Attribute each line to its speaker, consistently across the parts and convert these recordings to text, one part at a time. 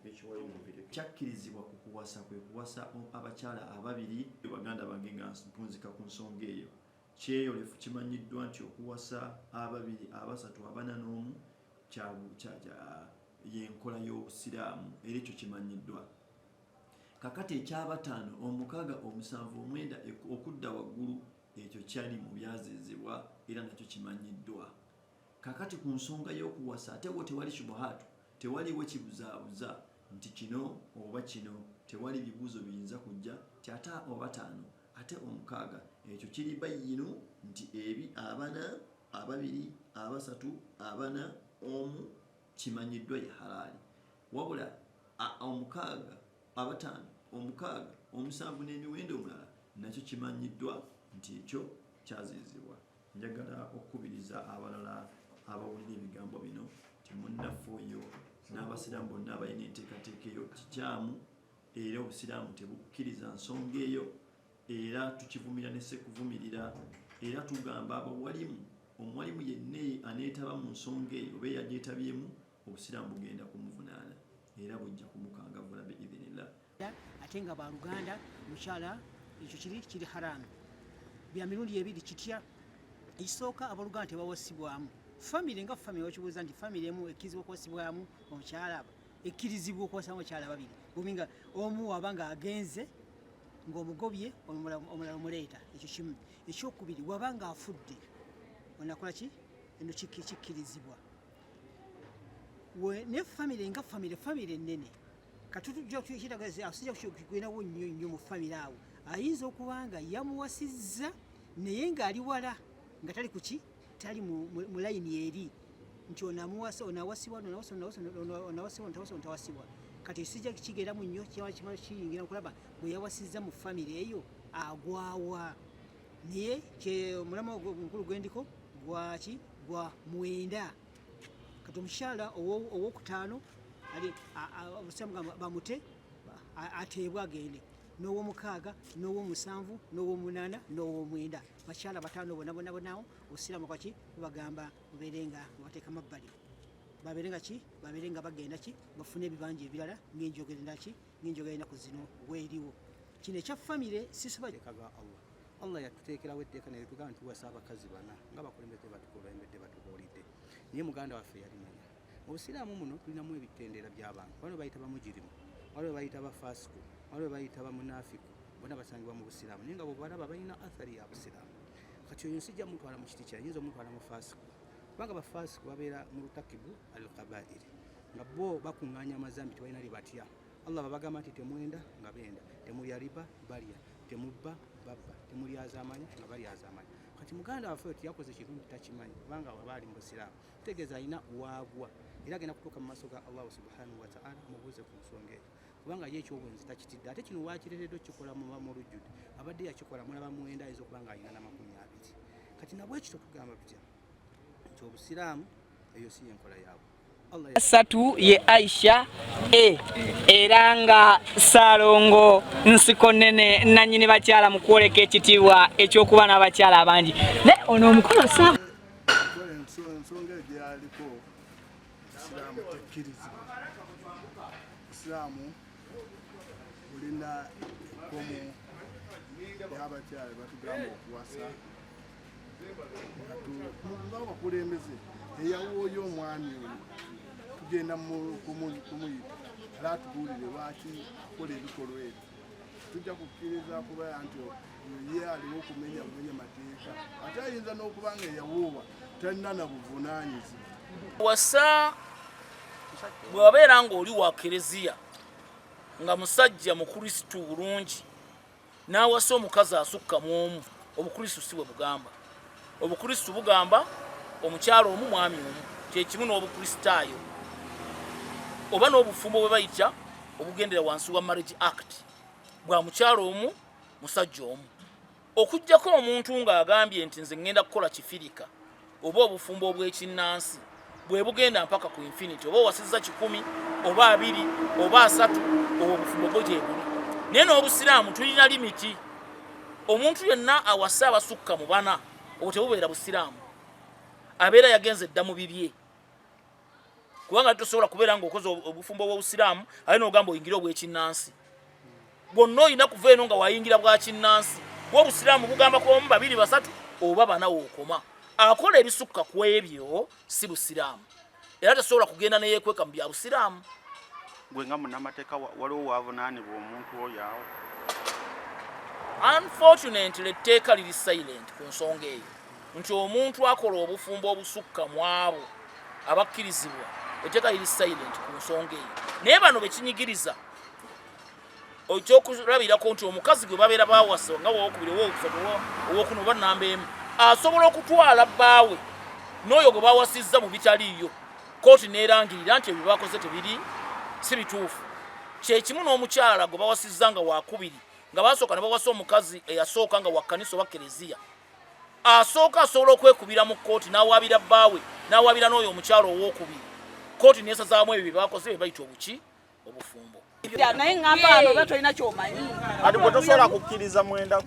Speaker 1: Ekiwayi mubireke.
Speaker 2: Kyakkirizibwa ku kuwasa kwe kuwasa abakyala ababiri. Baganda bange, nga mpunzika ku nsonga eyo, kyeyolefu kimanyiddwa nti okuwasa ababiri, abasatu, abana n'omu yenkola y'Obusiraamu, era ekyo kimanyiddwa. Kakati ekyabataano, omukaaga, omusanvu, omwenda okudda waggulu, ekyo kyali mu byazizibwa era nakyo kimanyiddwa. Kakati ku nsonga y'okuwasa ate wo tewali shubuhatu, tewaliwo kibuzaabuza nti kino oba kino, tewali bibuuzo biyinza kujja ti ate obataano ate omukaaga. Ekyo kiri bayinu nti ebi abana, ababiri, abasatu, abana, omu kimanyiddwa ye halaali. Wabula omukaaga, abataano, omukaaga, omusanvu n'emiwendo omulala nakyo kimanyiddwa nti ekyo kyazizibwa. Njagala okukubiriza abalala abawulira ebigambo bino nti munnaffe oyo n'Abasiraamu bonna abalina enteekateeka eyo kikyamu, era Obusiraamu tebukkiriza nsonga eyo, era tukivumira ne sekuvumirira. Era tugamba abawalimu, omuwalimu yenna aneetaba mu nsonga eyo oba eyagyetabyemu, Obusiraamu bugenda kumuvunaana era bujja kumukangavvula biidhinillah.
Speaker 3: Ate nga baluganda mukyala, ekyo kiri haramu bya mirundi ebiri. Kitya? Ekisooka, abooluganda tebawasibwamu. Famire nga famire, wakibuuza nti famire emu ekkirizibwa okuwasibwamu omukyala, ekkirizibwa okuwasamu abakyala babiri, bumi nga omu waba nga agenze ng'omugobye, omulala omuleeta. Ekyo kimu. Ekyokubiri, waba nga afudde, onakola ki? Eno kikkirizibwa ne famire nga famire, famire ennene. Katutujja kugwendawo nnyo nnyo mu famire awo, ayinza okuba nga yamuwasizza naye ng'ali wala, nga tali kuki, tali mu layini eri nti onamuwasa, onawasibwa, onawasa, onawasa, onawasibwa, ontawasa, ontawasibwa. Kati sijja kigeramu nnyo, kimala kiyingira okulaba bwe yawasizza mu famire eyo agwawa. Naye omulamwa omukulu gwendiko gwaki? Gwa mwenda. Kati omukyala owokutaano bamute, ateebwe agende, n'owomukaaga, n'owomusanvu, n'owomunaana, n'owomwenda, bakyala bataano bona bona bonawo. Obusiraamu kwaki bubagamba bubeere nga bubateeka mabbali, babeere nga ki, babeere nga bagenda ki, bafune ebibanja ebirala ng'enjogera ki, ng'enjogera enaku zino weeriwo. Kino ekya famire sisoba.
Speaker 4: Ga Allah, Allah yatuteekerawo etteeka naye tugamba nti tuwasa abakazi bana nga bakulembedde, batukulembedde, batubuulidde. Naye muganda waffe yalimenya. Mu Busiraamu muno tulinamu ebitendera by'abantu. Waliwo bayita bamujirimu, waliwo bayita bafasiku, waliwo bayita bamunafiku, bonna basangibwa mu Busiraamu, naye nga bwebalaba balina athari ya Busiraamu. Kati oyo nsijja mutwala mu kiti kya, yinza omutwala mu fasiku, kubanga bafasiku babeera mu rutakibu al kabairi, nga bo bakuŋŋaanya amazambi, tebalina lye batya Allah. Babagamba nti temwenda, nga benda, temulya riba, balya, temubba, babba, temulyazaamanya, nga balyazaamanya. Kati muganda waffe oyo tiyakoze kirungi, takimanyi, kubanga waba ali mu Busiraamu tegeeza alina waagwa, era agenda kutuuka mu maaso ga Allahu subhanahu wataala mubuuze ku nsonga eyo, kubanga ye ekyobwenzi takitidde. Ate kino wakireeredde okukikola mu lujjudde, abadde yakikola mulaba mwenda, ayinza okuba nga alina na 20. Kati nabwekityo tugamba tutya nti Obusiraamu eyo si yenkola yaabwe.
Speaker 5: Satu ye Aisha e era nga Saalongo nsiko nene nanyini bakyala mu kwoleka ekitiibwa ekyokuba n'abakyala abangi, naye ono omukolo sa
Speaker 6: Ensonga eyo gyaliko, Busiraamu tekkirizibwa. Busiraamu bulina ekkomo ly'abakyala batugamba okuwasa nga abakulembeze. Eyawooyo omwami oyo tugenda kumuyita era atubuulire lwaki akola ebikolwa ebyo. Tujja kukkiriza kuba nti ye aliwo okumenya bumenya mateeka, ate ayinza n'okuba nga eyawoowa talina na buvunaanyizibwa.
Speaker 7: Wasa bw'abeera ng'oli wa kereziya, nga musajja Mukristu bulungi, n'awasa omukazi asukka mu omu, Obukristu si bwe bugamba. Obukristu bugamba omukyalo omu, mwami omu. Kyekimu n'Obukristaayo oba n'obufumbo bwe bayita obugendera wansi wa Marriage Act, bwa mukyalo omu, musajja omu, okugjako omuntu ng'agambye nti nze ŋŋenda kukola kifirika oba obufumbo obw'ekinnansi bwe bugenda mpaka ku infinity, oba owasizza 100 oba 20 oba 30, obwo obufumbo bwo gyebuli. Naye n'Obusiraamu tulina limit. Omuntu yenna awasa abasukka mu bana, obwo tebubeera Busiraamu, abeera yagenze dda mu bibye. Kubanga tosobola kubeera ng'okoze obufumbo bw'obusiraamu ate n'ogamba oyingire obw'ekinnansi. Bwonna olina kuva eno nga wayingira bwa kinnansi. Bwo obusiraamu bugamba ku omu, babiri, basatu oba bana wookoma. Akola ebisukka ku ebyo si busiraamu, era tasobola kugenda neyekweka mu bya busiraamu.
Speaker 1: Gwe nga munnamateeka waliwo waavunaanibwa omuntu oyo awo?
Speaker 7: Unfortunately, etteeka liri silent ku nsonga eyo nti omuntu akola obufumbo obusukka mu abo abakkirizibwa, etteeka liri silent ku nsonga eyo. Naye bano bekinyigiriza, ekyokulabirako nti omukazi gwe babeera bawasa nga wokubiri, owokusatu, owokuna oba namba emu, asobola okutwala bbaawe n'oyo gwe bawasizza mu bitaliiyo, kooti neerangirira nti ebyo bakoze tebiri, si bituufu. Kyekimu n'omukyala gwe bawasizza nga wakubiri, nga basooka ne bawasa omukazi eyasooka nga wa kkanisa oba kereziya asooka, asobola okwekubira mu kkooti n'awaabira bbaawe n'awaabira n'oyo omukyala owokubiri, kooti nesazaamu ebyo bye bakoze bye bayita obuki obufumbo.
Speaker 8: Naye ŋŋamba wano oba tolina kyomanyi.
Speaker 1: Kati gwe tosobola kukkiriza mwenda,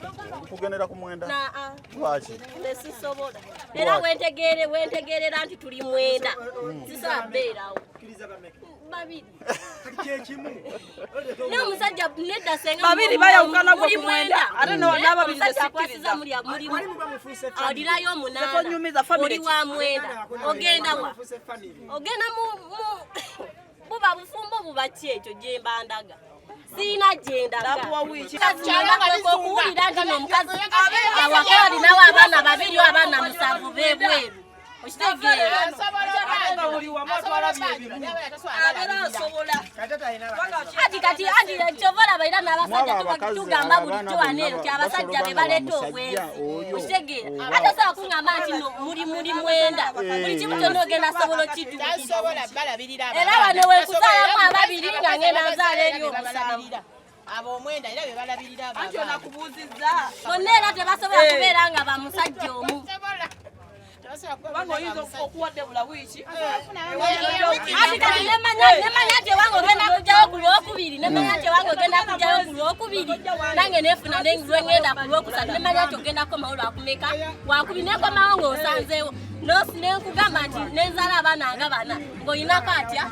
Speaker 1: kugendera ku mwenda?
Speaker 9: Naa.
Speaker 1: Lwaki?
Speaker 9: Nze sisobola, era wentegeerera nti tuli mwenda, sisobola beerawo babiri naye omusajja nedda. Senga
Speaker 8: Babiri bayawukana gwe
Speaker 9: muli
Speaker 8: ku mwenda, ate n'ababiri
Speaker 9: Omusajja
Speaker 8: ze
Speaker 9: akwasiza
Speaker 8: sikkiriza.
Speaker 9: Olinayo omunaana.
Speaker 8: Tonyumiza family
Speaker 9: Oli
Speaker 8: ki?
Speaker 9: wa mwenda, ogenda wa? Ogenda mu buba bufumbo buba ki? Ekyo gyemba ndaga siina gyendaga.
Speaker 8: Nakuwa wiiki.
Speaker 9: Okuwulira nti nomukazi awaka alinawo abaana babiri, abaana musanvu bebweru, okitegeera?
Speaker 8: Nga buli wamu atwala byebimu abeera asobola.
Speaker 9: Ati kati anti kyova olaba era n'abasajja
Speaker 1: Mwabo
Speaker 9: tuba
Speaker 1: abakazi
Speaker 9: tugamba
Speaker 1: abaana
Speaker 9: bulijjo wano eno
Speaker 1: bonna
Speaker 9: nti abasajja be
Speaker 1: basobola
Speaker 9: baleeta
Speaker 1: nga
Speaker 9: obwenzi.
Speaker 1: bamusajja oyo.
Speaker 9: Okitegeera?
Speaker 1: Oba-
Speaker 9: Ate osobola kuŋŋamba nti no muli mwenda, buli kimu kyonna ogenda sobola okituukiriza.
Speaker 10: Tasobola balabirira.
Speaker 9: Era wano wenkuzaalamu ababiri nga ngenda nzaala eri omusanvu.
Speaker 10: Abo omwenda era be balabirira abo
Speaker 8: Anti
Speaker 10: abaana.
Speaker 8: onakubuuzizza.
Speaker 9: Bonna era tebasobola kubeera nga bamusajja omu.
Speaker 10: Tebasobola kuba
Speaker 8: Kubanga
Speaker 10: bonna
Speaker 8: oyinza
Speaker 10: bamusajja.
Speaker 8: okuwadde bula wiiki.
Speaker 9: Ati kati nemanya nti ewange ogenda kujjayo ku lwokubiri, nemanya nti ewange ogenda kujjayo ku lwokubiri, nange nefuna lwengenda ku lwokusatu, nemanya nti ogenda kukomawo lwakumeka wakubiri, nekomawo ng'osanzeewo. Nenkugamba nti nenzala abaana nga bana ng'oyinako atya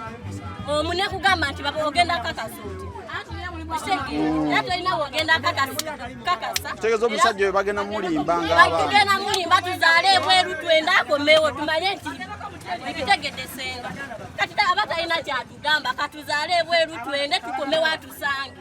Speaker 9: omu, nekugamba nti baba ogenda kakasa oti, era tolina wogenda kakasa.
Speaker 1: Kitegeeza omusajja oyo bagenda mulimba ng'abaana.
Speaker 9: Tugenda mulimba, tuzaale ebweru, twenda akomewo tumanye nti ekitegedde. Senga kati aba talina kyatugamba, katuzaale ebweru, twende tukomewo atusange.